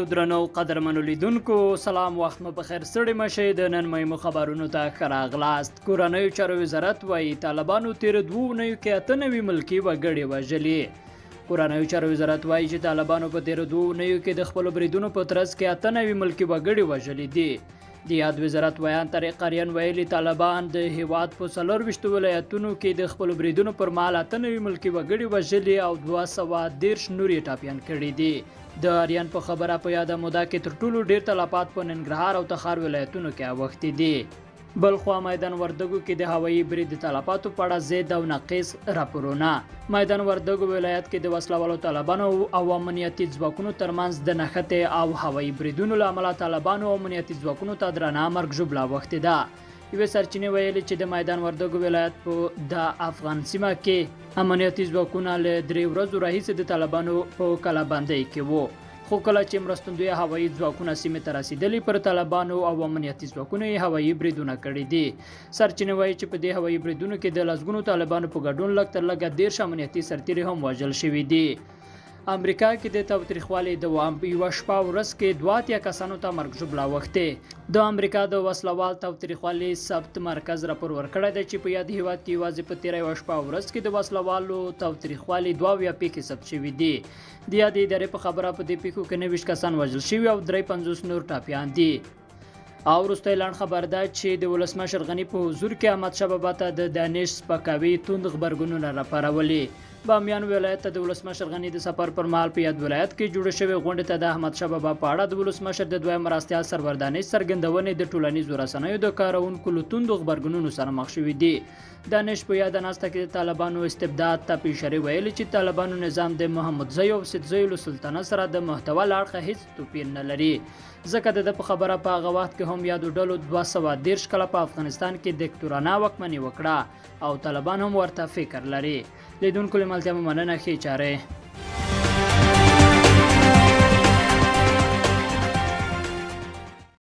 ډیرو درنو قدرمنو لیدونکو سلام، وخت مو په خیر. ستړي مه شئ، د نن مهمو خبرونو ته ښه راغلاست. کورنیو چارو وزارت وایي طالبانو تېرو 2 اونیو کې 98 ملکي وګړي وژلي. کورنیو چارو وزارت وایي چې طالبانو په تېرو 2 اونیو کې د خپلو بریدونو په ترڅ کې 98 ملکي وګړي وژلي دي. د یاد وزارت ویاند طارق آریان ویلي طالبان د هیواد په 24 ولایتونو کې د خپلو بریدونو پر مهال 98 ملکي وګړي وژلي او 230 نور یې ټاپیان کړي دي. د آریان په خبره په یاده موده کې تر ټولو ډېر تلفات په ننګرهار او تخار ولایتونو کې اوښتي دي. بلخوا میدان وردګو کې د هوایي برید د تلفاتو په اړه ضد او نقیض راپورونه. میدان وردګو ولایت کې د وسلهوالو طالبانو او امنیتي ځواکونو ترمنځ د نښتې او هوایي بریدونو له امله طالبانو او امنیتي ځواکونو ته درنه مرګ ژوبله اوښتې ده. یوې سرچینې ویلي چې د میدان وردګو ولایت په د افغان سیمه کې امنیتي ځواکونه له 3 ورځو راهیسې د طالبانو په کلابندۍ کې وو، خو کله چې مرستندوی هوایي ځواکونه سیمې ته رسېدلي پر طالبانو او امنیتي ځواکونو یې هوایي بریدونه کړي دي. سرچینې وایي چې په دې هوایي بریدونو کې د لسګونو طالبانو په ګډون لږ تر لږه 30 امنیتي سرتیري هم وژل شوي دي. امریکا کې د تاوتریخوالي دوام، په یوه شپه ورځ کې 82 کسانو ته مرګ ژوبله اوښتې. د امریکا د وسلهوال تاوتریخوالي ثبت مرکز راپور ورکړی دی چې په یاد هیواد کې یوازې په تېره یوه شپه ورځ کې د وسلهوالو تاوتریخوالي 72 پېښې ثبت شوې دي. د یادې ادارې په خبره په دې پېښو کې 29 کسان وژل شوي او 53 نور ټاپیان دي. او وروستی لنډ خبر ده چې د ولسمشر غني په حضور کې احمدشاه بابا ته د دانش سپکاوي توند غبرګونونه راپارولي. بامیان ولایت ته د ولسمشر غني د سفر پر مهال په یاد ولایت کې جوړې شوې غونډې ته د احمدشاه بابا په اړه د ولسمشر د دویم مرستیال سرور دانش څرګندونې د ټولنیزو رسنیو د کاروونکو له توندو غبرګونونو سره مخ شوې دي. دانش په یاده ناسته کې د طالبانو استبداد ته په اشارې ویلي چې طالبانو نظام د محمدزیو او سیدزیو له سلطنت سره د محتوا له اړخه هیڅ توپیر نه لري، ځکه د ده په خبره په هغه وخت کې هم یادو ډلو 230 کاله په افغانستان کې دیکتورانه واکمني وکړه او طالبان هم ورته فکر لري. لیدونکو له ملتیا مو مننه، ښې چارې.